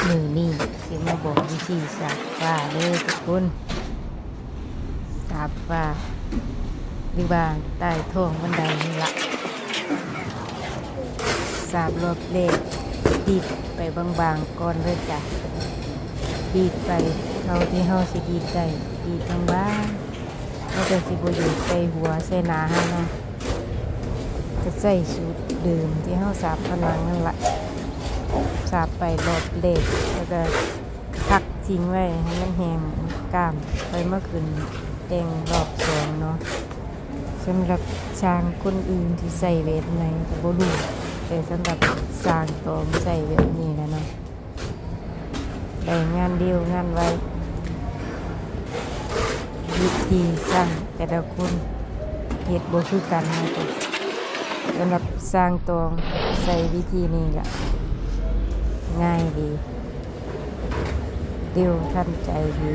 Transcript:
ມື້ນີ້ຊິມາບອກວິທີສາບຝາເດີທຸກຄົນ. ສາບຝາ ຫຼືວ່າໃຕ້ທ້ອງບັນໄດນີ້ລະ. ສາບລອບແລກ ດີດໄປບາງໆກ່ອນເລີຍຈ້ະ. ດີດໄປເທົ່າທີ່ເຮົາຊິດີດໄດ້ ດີດບາງໆ. ເຮົາກໍຊິບໍ່ຢາກໃສ່ຫົວໃສ່ໜ້າເຮົາເນາະ, ກໍໃຊ້ສູດເດີມທີ່ເຮົາສາບຜະໜັງນັ້ນລະ. ສາບໄປລອບແລກ ແລ້ວກໍພັກຖິ້ມໄວ້ໃຫ້ມັນແຫ້ງກ້າມ ຄ່ອຍມາຂຶ້ນແຕ່ງລອບສອງເນາະ. ສຳລັບຊ່າງຄົນອື່ນທີ່ໃຊ້ແບບໃດກໍບໍ່ຮູ້, ແຕ່ສຳລັບຊ່າງຕອງໃຊ້ແບບນີ້ແຫຼະເນາະ. ໄດ້ງານເລັວງານໄວ, ວິທີຊ່າງແຕ່ລະຄົນເຮັດບໍ່ຄືກັນເນາະ. ສຳລັບຊ່າງຕອງໃຊ້ວິທີນີ້ກະງ່າຍດີ, ເລັວທັນໃຈດີ.